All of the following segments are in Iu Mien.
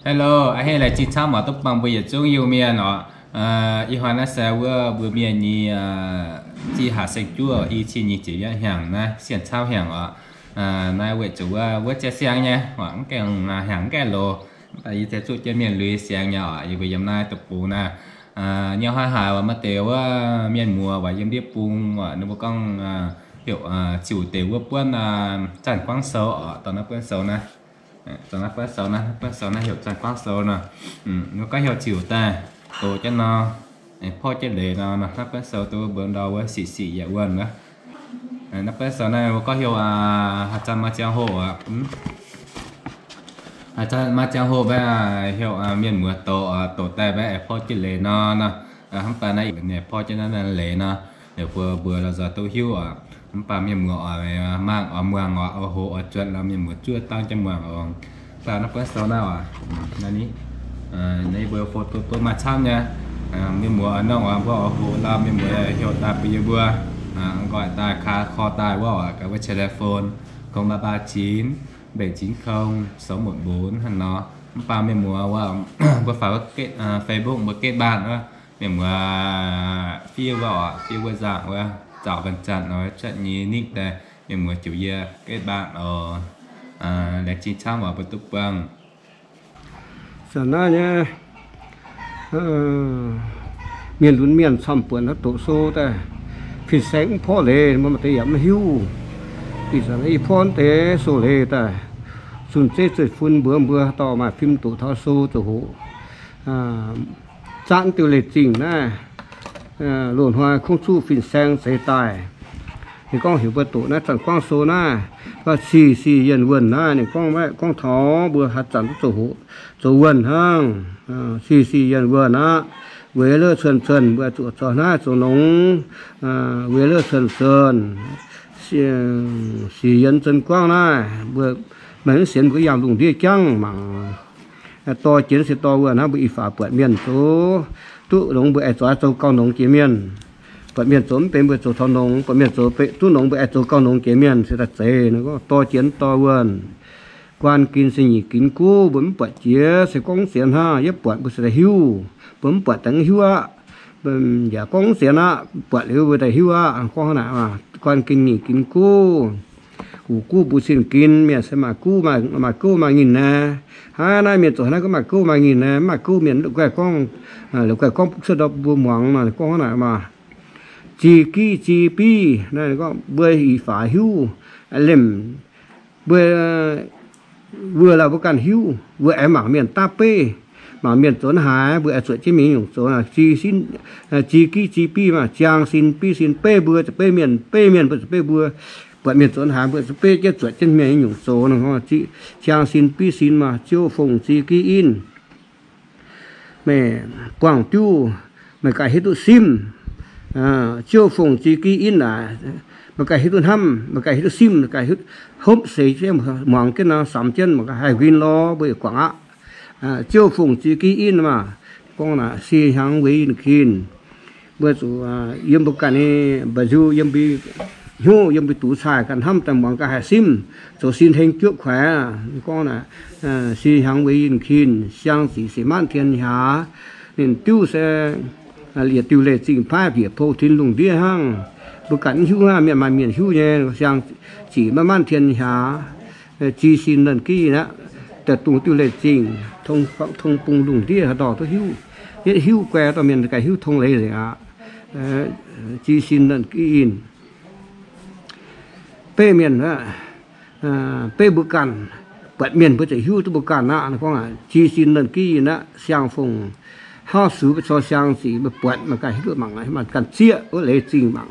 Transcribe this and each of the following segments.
Hello, a'hneiv laengz zingh camv oc, duqv buangh mbuo yietc zungv Iu-Mienh oc. Ih hnoi naaiv se wuov mbuo mienh nyei zinh haac saeng-juov, i cin nyic ziepc yietv hnyangx naaiv, sienh camv hnyangx oc. Naaiv weic zuqc wuov, wuov jiex siang nyei, mv gaengh hnyangx mv gaengh loz, yie se zuqv jienv mienh lui siang nyei oc. Yie mbuo yiem naaiv deic-bung naaiv, nyei hnoi haic oc, maaih deix wuov mienh muoz oc, yiem ndiev bung oc, ninh mbuo gorngv heuc ziux deix wuov buonv Zanc Guangv Sou oc, dorh naaiv buonv sou naaiv. Naaiv buonv sou naaiv, buonv sou naaiv heuc Zanc Guangv Sou nor. Ninh mbuo gorngv heuc ziux daaih doz jienv nor, porv jienv leiz nor, naaiv buonv sou duqv mbuo ndau wuov sic sic yietc wuonh wuov. Naaiv buonv sou naaiv mbuo gorngv heuc haaix zanc maaih ziangh hoc oc, haaix zanc maaih ziangh hoc mbaeqv heuc mienh muoz doz, doz daaih mbaeqv porv jienv leiz nor. Hnangv baac naaiv ninh porv jienv naaiv leiz nor, ninh mbuo mbuo la'nzoih duqv hiuv oc. Mv baac mienh muoz oix mangc oix muangx oc, oix hoqc oix zuotc lorz mienh muoz zuov dangv jienv muangx oc. Mv baac naaiv buonv sou naaiv oc, naaiv mbuo photo duqv maaih camv nyei. Mienh muoz oix nongh oc, mbuo oix hoqc lorz mienh muoz heuc daaih bun yie mbuo, nqoi daaih, kor daaih wuov oc, gaax wuov telephone, không ba ba chín bảy chín không sáu một bốn hnangv nor. Mv baac mienh muoz wuov, mbuo faaux Facebook mbuo kết bạn wuov, mienh muoz fiev wuov oc, fiev wuov nzaangc wuov, zaux banh zanc nor cuotv nyei ninh daaih, mienh muoz ziux yie kết bạn oc. Laengz zingh camv oc, mbuo duqv buangh. Zanc naaiv nyei mienh lunx mienh camv buonc naaiv doqc sou daaih, fin-saeng mv porv leiz, maaih deix yaac mv hiuv. Ih zanc naaiv yie porv deix sou leiz daaih, zunh zeiv zunh fun mbuox mbuo dorh maaih fim doqc taux sou ziouc hoqc. Zaanv diuh leiz-zingh naaiv, loz-hnoi kungx zuqv fin-saeng zeix daaih. Ninh gorngv heuc mbuo doqc naaiv Zanc Guangv Sou naaiv, sic sic yienh wuonh naaiv, ninh gorngv, gorngv taux mbuo haaix zanc duqv zoux hoqc zoux wuonh hnangv. Sic sic yienh wuonh aqv. Weic lorqc cuonx cuonx mbuo zuqc zoux naaiv zoux nongx, weic lorqc cuonx cuonx, sic yienh Zanc Guangv naaiv, mbuo maaih mv sienx mbuo yangh lungh ndiev jangv mangc. Dorh jiex se dorh wuov naaiv mbuo i faaux buatc mienh zoux duqv nongx, mbuo aengx zoux, zoux gauh nongx jiex mienh. Buatc mienh zoux mv benx mbuo zoux taux nongx, buatc mienh zoux duqv nongx mbuo aengx zoux gauh nongx jiex mienh se daaih zeiz. Dorh jiex dorh wuonh, guaan ginx se nyic ginx guv, mbuo mv buatc jiex se gorngv mv sienx hnangv. Yie buatc mbuo se daaih hiuv, mbuo mv buatc daaih mv hiuv aqv. Yaac gorngv mv sienx aqv, buatc liuz mbuo daaih hiuv aqv. Gorngv naaic, guaan ginx nyic ginx guv, guv guv mbuo sin ginx, mienh se maaih guv, maaih gouv maaih nginh naaiv. Hnangv naaiv mienh zoux naaiv gunv maaih gouv maaih nginh naaiv, mv maaih gouv mienh la'guaih gorngv, la'guaih gorngv cuotv ndau mbuo muangx nor. Gorngv naaic maah, ziex giv ziex biv naaiv, gorngv mbuo i faaux hiuv, lemh mbuo, wuov lauh mbuo ganh hiuv, mbuo aengx mangc mienh daav beiv, mangc mienh zoux haaix, mbuo aengx zuotc jienv mingh nyungc zoux. Ziex giv ziex biv maah, ziangh sin biv sin, beiv mbuo ziouc beiv mienh, beiv mienh mbuo ziouc beiv mbuo. Buatc mienh zoux haaix, mbuo ziouc beiv jienv zuotc jienv mienh nyungc zoux. Ziangh sin biv sin maah, ziouv fongc ziex giv inv. Meih buangh diuv, meih ganh hiuv duqv simv. Ziouv fongc ziex giv inv naaic, meih ganh hiuv duqv hnamv, meih ganh hiuv duqv simv, meih ganh hiuv hopv seix jienv muangx jienv nor, samx jienv, meih ganh haih nquin lorz, mbuo yaac guangc aqv. Ziouv fongc ziex giv inv maah, gorngv naaic, sie hnyangx weic yinh kin. Mbuo zuqc yiem mbuo ganh nyei mba'nziu, yiem mbuo hnyouv, yiem mbuo duqv cai ganh hnamv daaih muangx ganh haih simv, zoux sin heng juoqv kuaix. Gorngv naaic, sie hnyangx weic yinh kin, siang zic sic maanv tien hnyaax. Ninh diuv se yietc diuh leiz zingh paaiv bieqc pou tin lungh ndiev hnangv. Mbuo ganh mv hiuv hnangv, mienh maaih mienh hiuv nyei. Siang zic maanv maanv tien hnyaax, ziex sin nernh giv aqv. Daaih dongh diuh leiz zingh, tong bung lungh ndiev haaix dorngx duqv hiuv. Yietv hiuv guai dorh mienh ganh hiuv tong leiz nzengc aqv. Ziex sin nernh giv inv. Beiv mienh, beiv mbuo ganh, buatc mienh mbuo ziouc hiuv duqv mbuo ganh aqv. Gorngv ziex sin nernh giv inv aqv, siang-fongc hauv sux cor siang zic mbuo buatc maaih ganh hiuv duqv mangc, maaih ganh zieqv wuov leiz zingh mangc.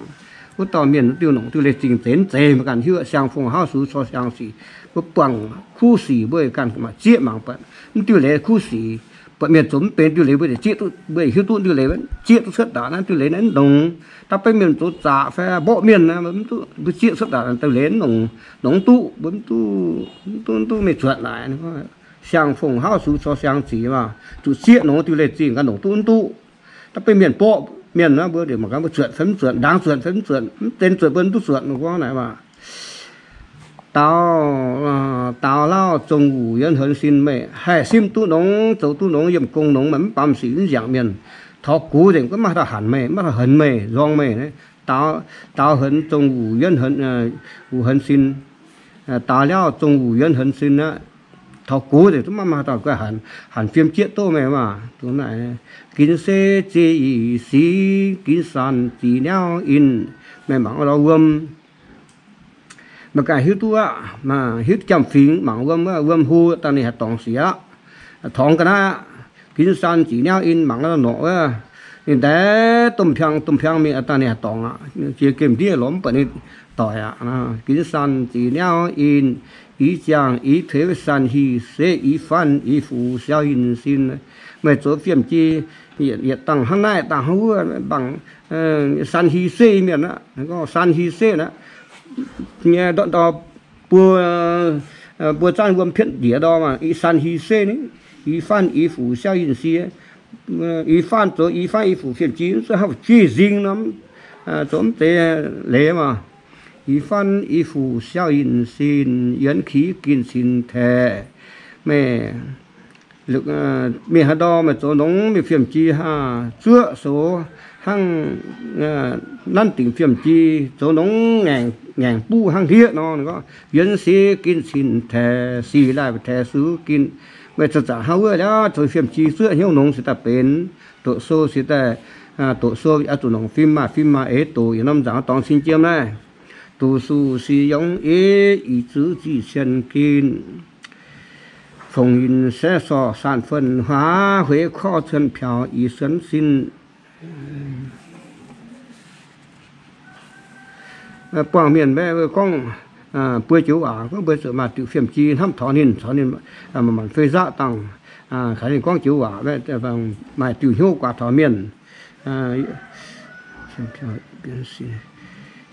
Wuov dauh mienh diuh nongc diuh leiz zingh zeiz mv zeiz maaih ganh hiuv. Siang-fongc hauv sux cor siang zic mbuo buangh kuv sic mbuo ganh maaih zieqv mangc buatc mv diuh leiz kuv sic. Buatc mienh zoux mv benx diuh leiz mbuo zieqv duqv, mbuo hiuv duqv diuh leiz zieqv duqv cuotv ndaangc naaiv diuh leiz naaiv mv nongx. Dapv beiv mienh zoux zaqc fai mborqv mienh, mv duqv, mbuo zieqv cuotv ndaangc diuh leiz mv nongx, nongx duqv, mbuo mv duqv, mv duqv, mv duqv mingh zuotc naaic. Siang-fongc hauv sux cor siang zic maah, zuqc zieqv nongx diuh leiz zingh ganh nongc duqv mv duqv. Dapv beiv mienh mborqv mienh naaiv mbuo mangc gaax mbuo zuotc fai mv zuotc, ndaangc zuotc fai mv zuotc, mv zenx zuotc mbuo mv duqv zuotc, gorngv naaic maah. Daaux, daaux lauh zongh wuc yuonx henx sin. Meih haih simv duqv nongx, zoux duqv nongx, yiem gong nongx, meih mv bamv sic mv nziangc mienh, taux gux nzengc gunv maiv dauh hanc meih, maiv dauh henx meih, nzorng meih. Daaux henx zongh wuc yuonx, wuc henx sin. Daaux lauh zongh wuc yuonx henx sin aqv. Taux gux nzengc gunv maiv maaih dauh guai hanc, hanc fiem jieqv doqv meih maah. Ginv se ziex ih sic, ginv san zic niauv in. Meih mangc lorz wuom, meih ganh hiuv duqv aqv. Hiuv duqv jamh fingx mangc wuom, wuom hlo daaih ninh haih dorngx sic aqv. Torngx ga'naaiv aqv. Ginv san zic niauv in mangc norqc wuov, ninh ndaix domh piang domh piang mingh daaih ninh haih dorngx aqv. Jiex gemh ndiev lorz mv buatc ninh doic aqv. Ginv san zic niauv in, ih ziangh ih tuix san hi se ih fanv ih fuc siau yinh sin. Meih zoux fiem-ji yietc dangh hnangv naaiv dangh hnangv wuov, bangc san hi se mienh aqv, san hi se aqv. Nyei ndortv ndor buo, buo zanv wuom pietv njiec ndor maah, ih san hi se ni, ih fanv ih fuc siau yinh sie. Ih fanv zoux ih fanv ih fuc fiem-ji, zuov hnangv fu'jueiv nzing nor, zoux mv deix leiz maah. Ih fanv ih fuc siau yinh sin, yienx kiv gin cin taeqc. Meih mienh haaix ndorm meih zoux nongx mingh fiem-ji haah, zuoqv soux hnangv nanv dingc fiem-ji, zoux nongx ngaengc buv hnangv hlieqv nor, yienx siex gin cin taeqc, sic laaih taeqc sux gin. Meih zanc-zanc hnangv wuov liuz zoux fiem-ji zuoqv hnyouv nongx se daaih benx, doqc sou se daaih, doqc sou oix zuqc longc fim maaih fim maaih eix doqc yietc norm nzangc dorngx cin jiem naaiv. Duqv suc sic yongx eix, ih zuqc ziqc cien gin. Fongc yinh saeqv sorc saan fen huaax, hueix korv cuon piaux ih suonx sin. Buangh mienh mbaeqv gorngv buo joux waac, gorngv mbuo zuqc maaih diuc fiem-ji hnamv taux ninh, caux ninh manc fei zaqv dangh, caux ninh gorngv joux waac, maaih diuc hnyouv guaax taux mienh.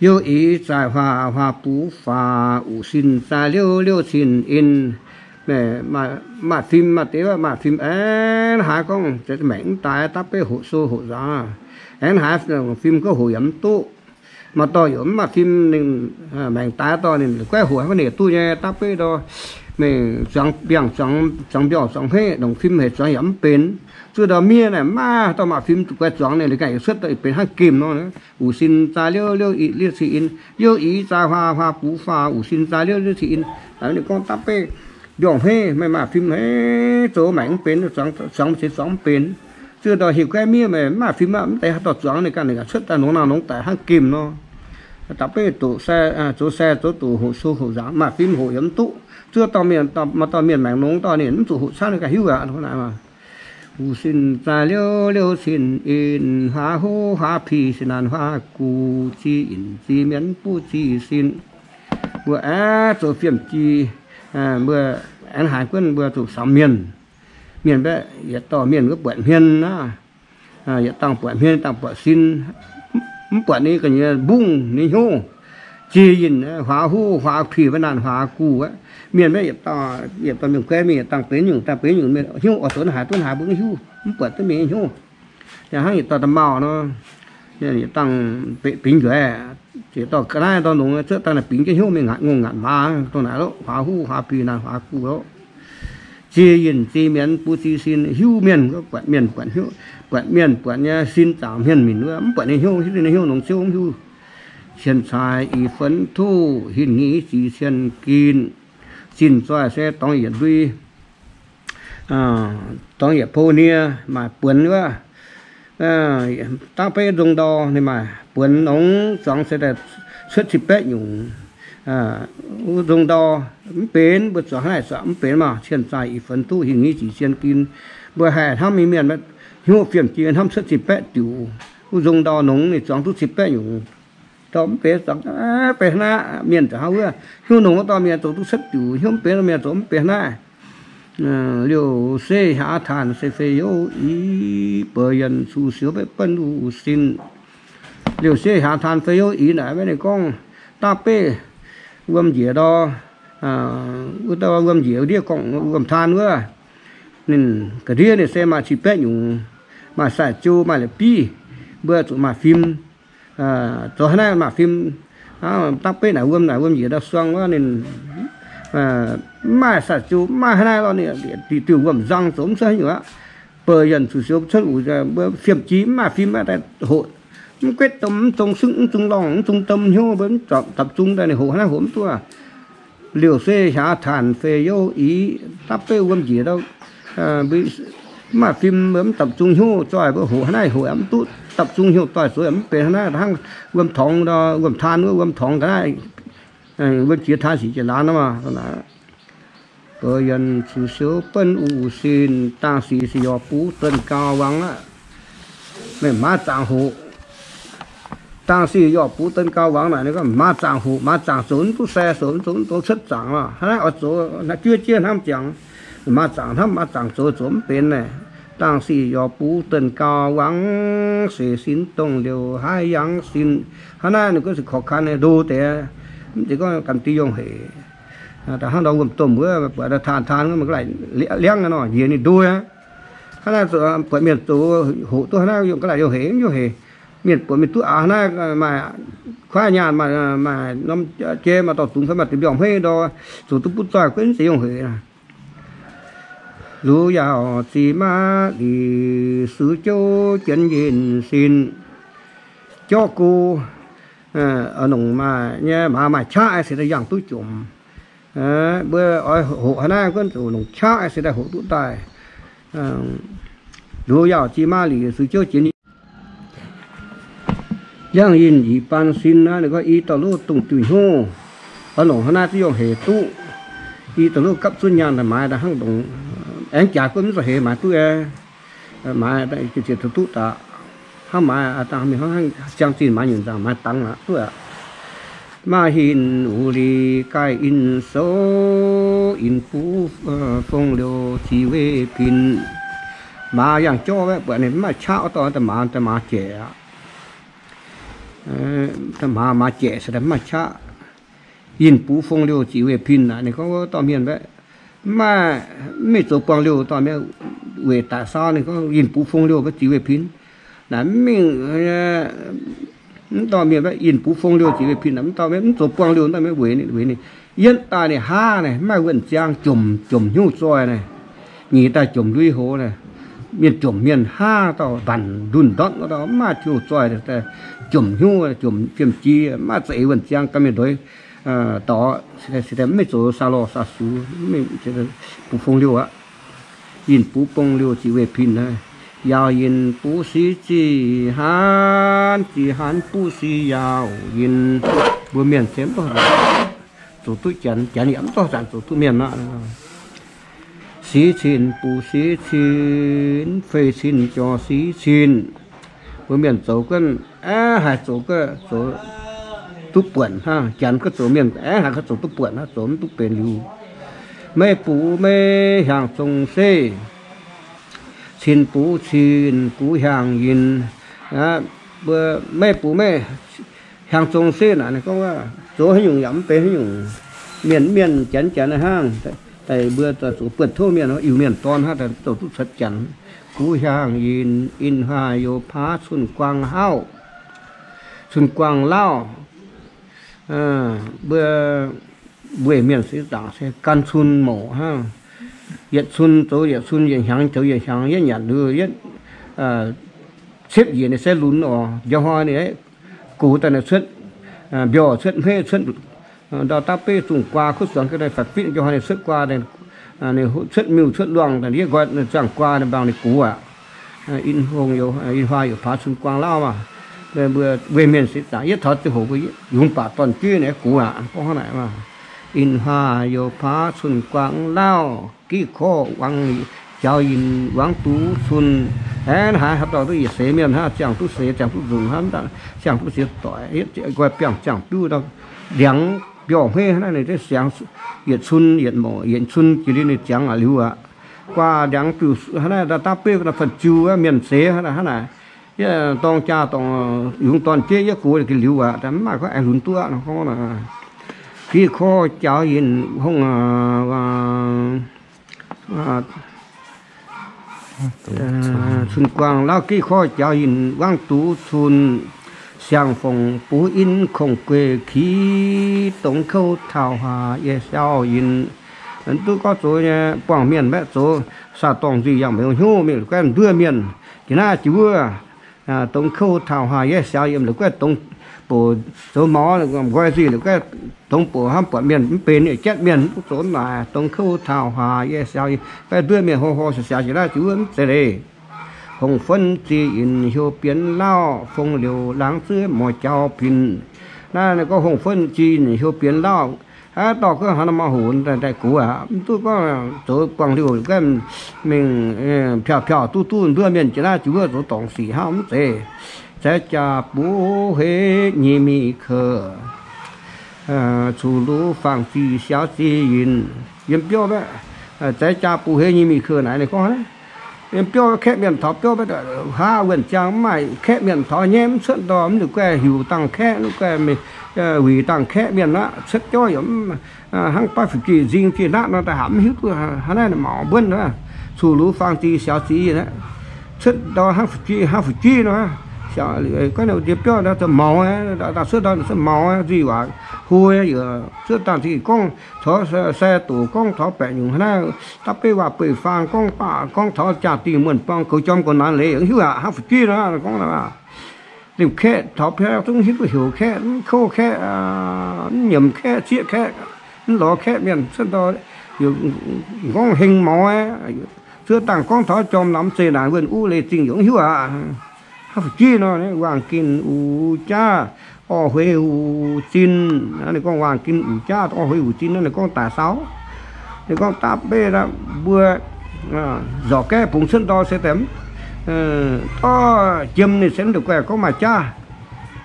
Youh ix zaaic huaax, huaax bux faaux, uc sin zaaic liouh, liouh cin in. Maaih fim maaih deix, maaih fim aengx haaix gorngv maengc mv daaih, dapv beiv hoqc sou hoqc nzangc. Aengx haaix fim gorngv hoqc yaac mv duqv. Maaih dorh yaac mv maaih fim, ninh maengc daaih dorh ninh goiv hoqc haaix gorngv ninh duqv nyei, dapv beiv dorh mingh zuangx mbiaangx, zuangx mbiauz, zuangx hmeiv, longc fim hec zuangx yaac mv benx. Zuov ndau miev naaic mv maaih dorh maaih fim guai zuangx ninh, liuz ganh yietc cuotv daaih benx hnangv gemh nor. Uc sin zaaic liouh, liouh cin in. Youh ix zaaic huaax, huaax bux faaux, uc sin zaaic liouh, liouh cin in. Ninh gorngv dapv beiv mbiauz hmeiv, maaih maaih fim hec zoux maengc mv benx, zuangx se zuangx mv benx. Zuov ndau hec guaiv miev meih mv maaih fim aqv, mv deix haaix dorh zuangx ninh ganh, ninh ganh cuotv daaih nongx naang nongx daic hnangv gemh nor. Dapv beiv doqc sai, zoux sai zoux doqc hoqc sou hoqc nzangc, maaih fim hoqc yaac mv duqv. Zuov dorh mienh, maaih dorh mienh maengc nongx dorh ninh mv zuqc hoqc camv, ninh ganh hiuv aqv. Uc sin zaaic liouh, liouh cin in, huaax huv huaax pih, sin naanc huaax gux, ziex yinh ziex mienv buv ziex sin. Mbuo aengx zoux fiem-ji, mbuo aengx haiz gunv mbuo zuqc samx mienh. Mienh mbaeqv yietc dorh mienh wuov buatc hmien aqv. Yietc dangh buatc hmien, dangh buatc sin, mv buatc ninh ga'nyuoz mbungv ninh hnyouv. Ziex yinh, huaax huv huaax pih, maiv naanh huaax guh aqv. Mienh mbaeqv yietc dorh mienh guai mingh yietc dangh benx nyungc, dangh benx nyungc, hnyouv oix zoux haaix duqv haaix mbuo hnyouv, mv buatc duqv mienh nyei hnyouv. Yaac hnangv yietc dorh da'maauh nor, yietc dangh bingx njueic, yietc dorh ga'naaiv dorh longx cuotv dangh naaic bingx jienv hnyouv mingh ngaatc ngongh ngaatc maaz dongh naaic loqv, huaax huv huaax pih naanh huaax guh loqv. Ziex yinh ziex mienv buv ziex sin, hiuv mienh buatc mienh buatc hnyouv, buatc mienh buatc nyei sin zaangc hmien minc wuov, mv buatc ninh hnyouv, hiuv ninh hnyouv nongx ziouv mv hiuv. Cien caix ih fenx tuv, hinc nyic ziqc cien gin. Zinh zoih se dorngx yietc ndui, dorngx yietc pou nie maaih buonx wuov. Dangv beiv nzong ndau ninh maaih buonx nongx zuangx se daaih cuotv cin baeqv nyungc. Wuov nzong ndau mv benx, mbuo zuangx hnangv naaic zuangx mv benx maah. Cien caix ih fenx tuv, hinc nyic ziqc cien gin. Mbuo haih hnamv mingh mienh hnyouv fiem-jiex hnamv cuotv cin baeqv diuc. Wuov nzong ndau nongx ninh zuangx duqv cin baeqv nyungc. Dorh mv benx zuangx, benx hnangv naaiv mienh zuangx hnangv wuov. Hnyouv nongx dorh mienh zoux duqv cuotv diuc, hnyouv mv benx dorh mienh zoux mv benx hnangv naaiv. Liouh seiv hlaax taanx se fei hnyouv ix, beuc yienh cu siouv baeqv benv wuv sin. Liouh seiv hlaax taanx fei hnyouv ix naaic, maiv ninh gorngv daav beiv wuom njiec ndor, wuov dauh wuom njiec ndiev gorngv wuom taan wuov, ninh ga'ndiev ninh se maaih cin baeqv nyungc, maaih sai-jou, maaih la'biv, mbuo zuqc maaih fim. Zoux hnangv naaiv maaih fim, daav beiv naaic wuom, naaic wuom njiec ndor suang wuov ninh Mv maaih saac ziu, mv maaih haaix naaiv lorh. Ninh diuh wuom-nzang zoux mv cuotv haaix nyungc aqv. Bouh yienh zuqc siou cuotv uc, mbuo fiem-jiex mv maaih fim daaih hoqc. Mv guetv domh mv zong sungv, mv zong lorngh, mv zong domh hnyouv, mbuo mv dapv zung daaih ninh hoqc haaix naaiv hoqc mv duqv. Liouh se hiaav taanc fei youv i, dapv beiv wuom njiec ndau, mv maaih fim mbuo mv dapv zung hnyouv zoih, mbuo hoqc haaix naaiv hoqc yaac mv duqv, dapv zung hnyouv zoih zoux yaac mv benx haaix naaiv, hnangv wuom torngx ndau, wuom-taan wuov, wuom torngx ga'naaiv, wuom jiex taan sic jiex laanh nor. Bouh yienh zuqc siou benv uc sin, dangh sic se yorc buv deix gauh wangc aqv. Meih maaz zaangc hoqc. Dangh sic yorc buv deix gauh wangc naaic, ninh gorngv maaz zaangc hoqc, maaz zaangc zoux mv duqv se, zoux mv duqv, zoux cuotv zaangc nor. Hnangv naaiv oix zoux naaiv juov jienv hnamv jangx. Maaz zaangc hnamv, maaz zaangc zoux, zoux mv benx naaic. Dangh sic yorc buv deix gauh wangc, seix sin dongh liouh haaix yangh sin. Hnangv naaiv ninh gorngv se korv kan ndo deix, mv zeiz gorngv ganh diuh yongh hec. Hnangv ndau wuom-domh wuov, buatc taan taan, mv ga'laaic liangv nor, njiec ninh ndo aqv. Hnangv naaiv buatc mienh zoux hoqc duqv hnangv naaiv, yongh ga'laaic yongh hec, yongh hec. Mienh buatc mienh duqv aax naaiv, maaih kuaaiv nyaanh, maaih norm jei, maaih dorh dungz fai maaih deix mbiorngz hmeiv ndau, zoux duqv butv zoih guonv zeiz yongh hec. Luz yaauc ziex maaz lic, sux jouv jienv yinh sin, jorqv gu, nongc maaih nyei maaz maaih qaqv se daaih yangh duqv jomc. Mbuo oix hoqc haaix naaiv guonv zuqc nongc qaqv se daaih hoqc duqv daaih. Luz yaauc ziex maaz lic, sux jouv jienv yangh yinh yietc baan sin naaiv, ninh gorngv i dauh lov dongh diuh hnyouv, oix nongc hnangv naaiv duqv yongh hec duqv. I dauh lov gapv zunv nyaanh daaih maaiz daaih hnangv ndongc aengx jaax guonv mv zuqc hec maaiz duqv. Maaiz ziouc duqv daaih. Hnangv maaiz dangh mingh hnangv ziangh zinh maaiz nyunc nzangc maaiz dangx aqv duqv aqv. Maaih hinc uc lic gaaih in souv, yinh buv fong liouh zic weih pin. Maaz yangh jorqv wuov, buatc ninh mv maaih qaqv wuov dorh daaih maaz, daaih maaz jaeqc aqv. Daaih maaz, maaz jaeqc se daaih mv maaih qaqv. Yinh buv fong liouh zic weih pin aqv. Ninh gorngv wuov dorh mienh mv maaih, mv mingh zoux buangh liouh dorh mienh weic daic saau. Ninh gorngv yinh buv fong liouh zic weih pin naaic, mv mingh, mv dorh mienh, yinh buv fong liouh zic weih pin naaic, mv dorh mienh, mv zoux buangh liouh dorh mienh weic, weic ninh yietv daaih ninh haav naaic, mv maaih wuonh ziangx, jomc, jomc hnyouv zoih naaic. Nyic daaih jomc lui hoz naaic, mienh jomc mienh haav dauh mbanc ndunh ndortv wuov dauh, mv maaih hnyouv zoih, jomc hnyouv, jomc fiem-jiex, mv maaih za'eix wuonh ziangx gan mienh ndueic dorh, se daaih mv mingh zoux saau-lorh saau-sux, buv fong liouh aqv. Yinh buv fong liouh zic weih pin naaic, yaauc yinh buv siv zih hnanv, zih hnanv buv siv yaauc yinh. Mbuo mienh se mv dorh zoux duqv janx, janx yaac mv dorh zanc zoux duqv mienh aqv. Siv cin buv siv cin, fei cin jorh siv cin. Mbuo mienh zoux guonv aengx haih zoux guonv zoux duqv buonc hnangv. Janx guonv zoux mienh aengx haih guonv zoux duqv buonc hnangv, zoux mv duqv benx liuz. Meiv buv meiv hiaangx zong seih, cin buv cin buv hiaangx yinh. Mbuo meiv buv meiv hiaangx zong seih naaic, ninh gorngv zoux haaix nyungc yaac mv benx haaix nyungc. Mienh mienh janx janx hnangv. Daaih mbuo zoux buonc tov mienh, Iu-Mienh dorn hnangv, zoux duqv cuotv janx. Buv hiaangx yinh, in huaax youz paav cun-guaang hlauv, cun-guaang lauv. Mbuo weic mienh seix zaangc se gan cun mouc hnangv. Yietc cun zoux yietc cun, yietc hnyangx zoux yietc hnyangx, yietv nyanc liuz yietv ciepv njiec ninh se lunx oc. Njang hnoi ninh gox daaih ninh cuotv mbiorh cuotv hmeiv cuotv ndau daav beiv zungh guaa kuv zuangx daaih fatv fitv, njang hnoi ninh cuotv guaa, ninh cuotv miuc cuotv luangh daaih yietv nqoi ziangh guaa ninh mbaengx ninh gox aqv. In hungh, in huaax youz paav cun-guaang lauv maah. Mbuo weic mienh seix zaangc yietv taux ziangh hoc mbuo yungz baac dorn-jueiv ninh gox aqv, gorngv hnangv naaic maah. In huaax youz paav cun-guaang lauv, giv korv wangc jaaux yinh wangv duqv cun. Aeqv, haaix haaix dauh duqv yietc seix mienh hnangv, ziangh duqv seix, ziangh duqv nzunc hnangv, ziangh duqv seix doic, nqoi biangh ziangh biuv, ndiangx mbiorh hmeiv hnangv naaiv, ninh deix siangx yietc cun yietc mouc, yietc cun jiex liuz ninh ziangx aqv liuz aqv. Guaa ndiangx biuv hnangv naaiv, daav beiv fanh ziux mienh seix hnangv naaic. Yie dorng jaa dorngc yungz dorn-jueiv yietv gox liuz aqv, mv maaih gorngv aengx lunx duqv aqv nor gorngv. Giv korv jaaux yinh hungh cun-guaang lauv, giv korv jaaux yinh wangv duqv cun. Siang-fongc buv in kongx gueic ki, dongh kouv taux haac yie siau yinh. Mv duqv gorngv zoux nyei buangh mienh mbaeqv zoux, saah-dorngh nzuih yangh mbiauz hnyouv mingh la'guaih nduov mienh, jiex naaiv jiex wuov, dongh kouv taux haac yie siau yinh la'guaih dongh bouc zoux maux nqoi nzuih la'guaih dongh bouc hnamv buatc mienh mv benx nyei jatv mienh mv duqv zoux naaic, dongh kouv taux haac yie siau yinh la'guaih nduov mienh hlo hlo siaaux siaaux jiex naaiv jiex wuov mv zeiz leiz. Hongh fuonv zih yinh hiuv bienx lauh, fong liouc laangz zuov moix jaux pinc. Naaiv ninh gorngv hongh fuonv zih yinh hiuv bienx lauh, haaix dorh gorngv haaix nor maaih hoc daaih gox aqv. Mv duqv gorngv zoux buangh liouh gorngv mingh piauh piauh duqv duqv nduov mienh jiex naaiv jiex wuov zoux dorngc sic hnangv mv zeiz. Zaaix jaax buv hueix nyei mingh keuv, cuqv-luv fangx zih siaaux zih yinh yiem biauv, zaaix jaax buv hueix nyei mingh keuv naaic ninh gorngv, yiem biauv kaeqv mienh taux biauv, haav wuonh ziangh mv maaih kaeqv mienh taux nyei, mv cuotv ndorm mv liuz guaih hiuc dangh kaeqv, guaih wuic dangh kaeqv mienh aqv. Cuotv jauv yaac hnangv baav fu'jueiv nzing jiex naaiv nor daaih haaix mv hiuv duqv hnangv naaiv maux mbuonv, cuqv-luv fangx zih siaaux zih yinh aqv. Cuotv ndorm hnangv fu'jueiv, hnangv fu'jueiv nor, yiem biauv zoux maux, daaih cuotv ndorm cuotv maux nzuih waac hlo, cuotv dangh zinh gorngv taux sai doqc, gorngv taux baeqc nyungc hnangv naaiv, da'beiv waac beiv faang gorngv baac gorngv taux jaa-dingh muonh buang goux jorm goux naanx leiz yaac hiuv aqv. Hnangv fu'jueiv nor gorngv, liemh kaeqv taux biauv zungv hiuv duqv heuc kaeqv, mv kouv kaeqv, mv nyiemc kaeqv, zieqv kaeqv, mv lorz kaeqv mienh cuotv ndorm, gorngv heng maux, cuotv dangh gorngv taux jorm lamz zeih naanc wuonh uv leiz zingh yaac hiuv aqv. Hnangv fu'jueiv nor, waangh ginh uix jaav, orv hueix uix zinh. Ninh gorngv waangh ginh uix jaav, orv hueix uix zinh nor ninh gorngv daic saaux. Ninh gorngv da'beiv mbuo nzorc gaeqv bungx cuotv ndorm se daaih, dorv jiem ninh se mv deix guaih gorngv maaih jaav.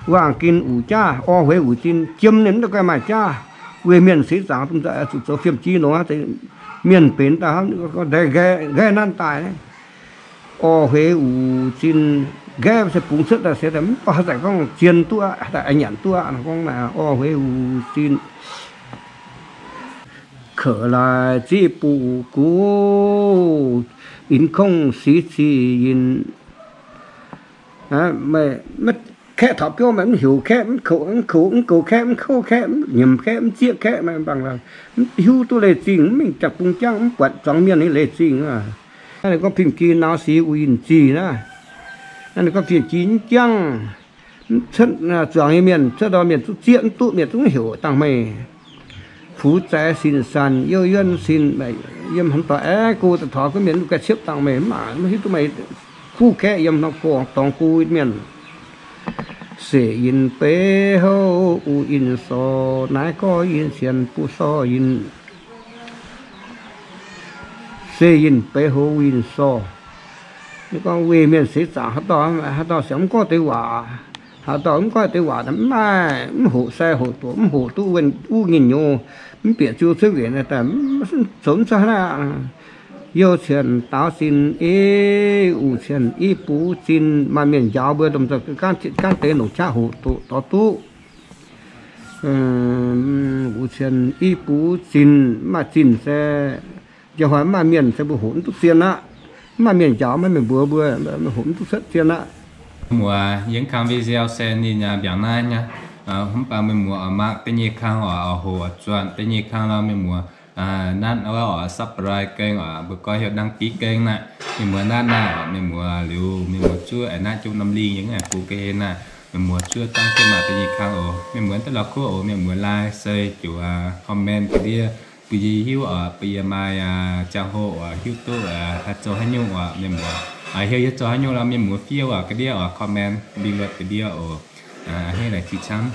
Waangh ginh uix jaav, orv hueix uix zinh, jiem ninh mv deix guaih maaih jaav. Weic mienh seix zaangc zuqc zoux fiem-ji nor, mienh benx daaih nqaeqv nanv daaih. Orv hueix uix zinh, nqaeqv se bungx cuotv daaih se mv baac haaix zanc gorngv zien duqv aqv, daaih nyanc duqv aqv. Gorngv orv hueix uix zinh, kouv laaix ziqv buv guv, inx kongv sic ziqc yinh. Kaeqv taux biauv maaih mv heuc kaeqv, mv kouv, mv kouv, mv goux kaeqv, mv kouv kaeqv, mv nyiemc kaeqv, mv zieqv kaeqv, mv bangc, mv hiuv duqv leiz zingh, mv mingh jangx bung jangv, mv buatc zuangx mienh nyei leiz zingh. Naaiv ninh gorngv fim-ji nauz sic uix yinh zic naaiv. Naaiv ninh gorngv fim-ji mv jangv, mv cuotv zuangx nyei mienh, cuotv ndorm mienh zungv zieqv mv duqv, mienh zungv heuc dangh meih. Fuv zaix sin sanc youv yuonv sin, yiem hmz doic aengx go daaih taux gunv mienh mv gaengh ciepv dangh meih, mv hiuv duqv meih kuv kaeqv yiem norm go dorngx go mienh. Seix yinh beiv houv uix yinh sorc, naaiv gorngv yinh sienx buv sorc yinh. Seix yinh beiv houv uix yinh sorc. Ninh gorngv weic mienh seix zaangc haaix dauh, haaix dauh sienx mv gorngv deix waac, haaix dauh mv gorngv deix waac mv maaih, mv hoqc sai hoqc doqc, mv hoqc duqv wuonh uv nyinh nyouz, mv bieqc ziu cuotv nqenc daaih, zoux mv cuotv hnangv naaiv. Youh cien daaux zinh ei, uix cien i buv zinh. Maaih mienh njaaux mbuo domh nzoih gaanv deix longc qaqv hoqc doqc dorh duqv. Uix cien i buv zinh, mv maaih zinh se, njang hnoi mv maaih mienh se mbuo hoqc mv duqv zien aqv. Mv maaih mienh njaaux, mv maaih mienh mbuox mbuo, hoqc mv duqv cuotv zien aqv. Muoz, yie kang video se ninh mbiaangc naaiv nyei. Mv baac meih muoz oix mangc da'nyeic kang oix hoqc oix zuanc da'nyeic kang nor, meih muoz natv wuov oix subscribe kênh oc, mbuo gorngv heuc đăng ký kênh naaiv. Meih muoz natv naaiv oc, meih muoz liuz meih muoz zuov naaiv jomc norm link yiem gux ga'hlen naaiv. Meih muoz zuov dangv jienv mangc da'nyeic kang oc. Meih muoz daaih lorz kuv oc, meih muoz like, share, juix, comment ga'ndiev, bun yie hiuv oc, bun yie maaih ziangh hoc oc, hiuv duqv haih zoux haaix nyungc oc. Meih muoz heuc yie zoux haaix nyungc lorz meih muoz fiev oc, ga'ndiev oc, comment bình luận ga'ndiev oc. A'hneiv laengz zingh camv.